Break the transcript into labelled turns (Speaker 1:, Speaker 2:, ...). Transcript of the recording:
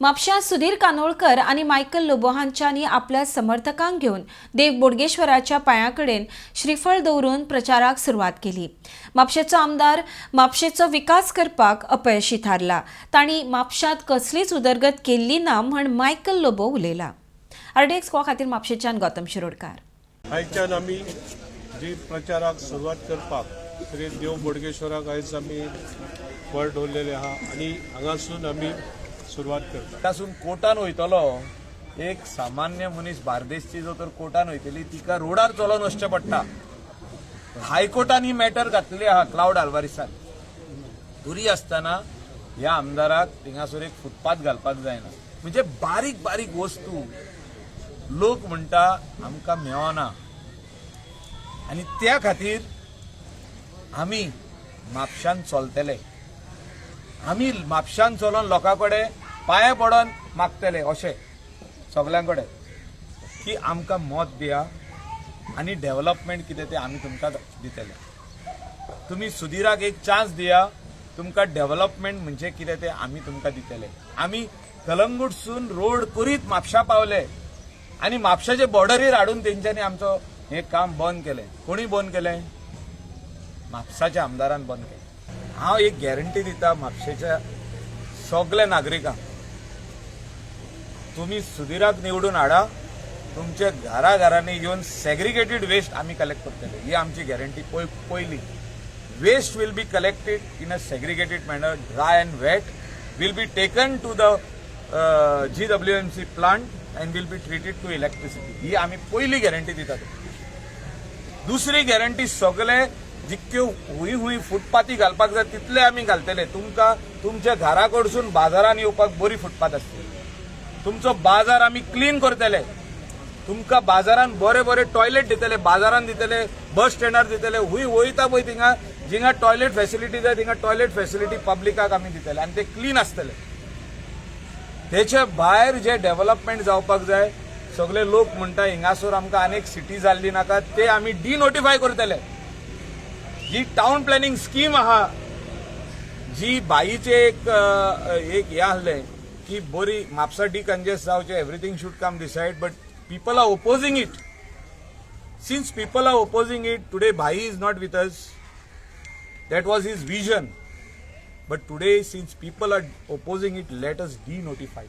Speaker 1: म्हापश्यां सुधीर कानोळकर आनी मायकल लोबो हांच्यांनी आपल्या समर्थकांक घेवन देव बोडगेश्वराच्या पांया कडेन श्रीफळ दवरून प्रचाराक सुरवात केली. म्हापशेचो आमदार म्हापशेचो विकास करपाक अपयशी थारला. तांणी म्हापशांत कसलीच उदरगत केल्ली ना म्हण मायकल लोबो उलयला. आरडीएक्स गोवा खातीर म्हापशेच्यान गौतम शिरोडकार.
Speaker 2: आयच्यान आमी जी प्रचाराक सुरवात करपाक श्री देव बोडगेश्वराक आयज आमी फळ दवरलेले आहा आनी हांगासून आमी सुरवात करता.
Speaker 3: तासून कोर्टान वयतलो एक सामान्य मनीस, बार्देसची जो तर कोर्टान वयतली, तिका रोडार चलोवन वचचें पडटा. हायकोर्टान ही मॅटर घातलेली आहा क्लावड आल्वारिसान. तरी आसतना ह्या आमदाराक थिंगासर एक फुटपाथ घालपाक जायना. म्हणजे बारीक बारीक वस्तू लोक म्हणटा आमकां मेळना आनी त्या खातीर आमी म्हापशान चलतले. आमी म्हापशान चलोन लोकां कडेन पांये पडोन मागतले अशें सगल्यां कडेन की आमकां मत दिया आनी डेव्हलपमेंट कितें तें आमी तुमकां दितले. तुमी सुधीराक एक चान्स दिया, तुमकां डेव्हलपमेंट म्हणजे कितें तें आमी तुमकां दितले. आमी कलंगूटसून रोड करीत म्हापशा पावले आनी म्हापशाचे बॉर्डरीर हाडून तेंच्यांनी आमचो हें काम बंद केलें. कोणी बंद केलें? म्हापसाच्या आमदारान बंद केलें. हांव एक गॅरंटी दिता म्हापशेच्या सगल्या नागरिकांक, तुमी सुधीराक निवडून हाडा, तुमच्या घरा घरांनी येवन सेग्रिगेटेड वेस्ट आमी कलेक्ट करतले. ही आमची गॅरंटी. पयली, waste will be collected in a segregated manner. Dry and wet will be taken to the GWMC plant and will be treated to electricity. ही आमी पयली गॅरंटी दितात. दुसरी गॅरंटी, सगळे जितक्यो हुंय हुंय फुटपाथी घालपाक जाय तितले आमी घालतले. तुमकां तुमच्या घरा कडसून बाजारान येवपाक बरी फुटपाथ आसतली. तुमचो बाजार आमी क्लीन करतले. तुमकां बाजारान बरे बरे टॉयलेट दितले, बाजारान दितले, बस स्टँडार दितले. हुंय वयता पळय थिंगा जिंगा टॉयलेट फॅसिलिटी जाय थिंगा टॉयलेट फॅसिलिटी पब्लिकाक आमी दितले आनी ते क्लीन आसतले. तेचे भायर जे डेव्हलपमेंट जावपाक जाय, सगळे लोक म्हणटा हिंगासर आमकां आनीक सिटी जाल्ली नाका, ते आमी डिनोटिफाय करतले. जी टावन प्लॅनिंग स्कीम आहा, जी भाईचे एक हें आहलें की बरी म्हापसा डिकंजेस्ट जावचें, everything should come decide, but people are opposing it. Since people are opposing it today, Bhai is not with us. That was his vision, but today, since people are opposing it, let us denotify.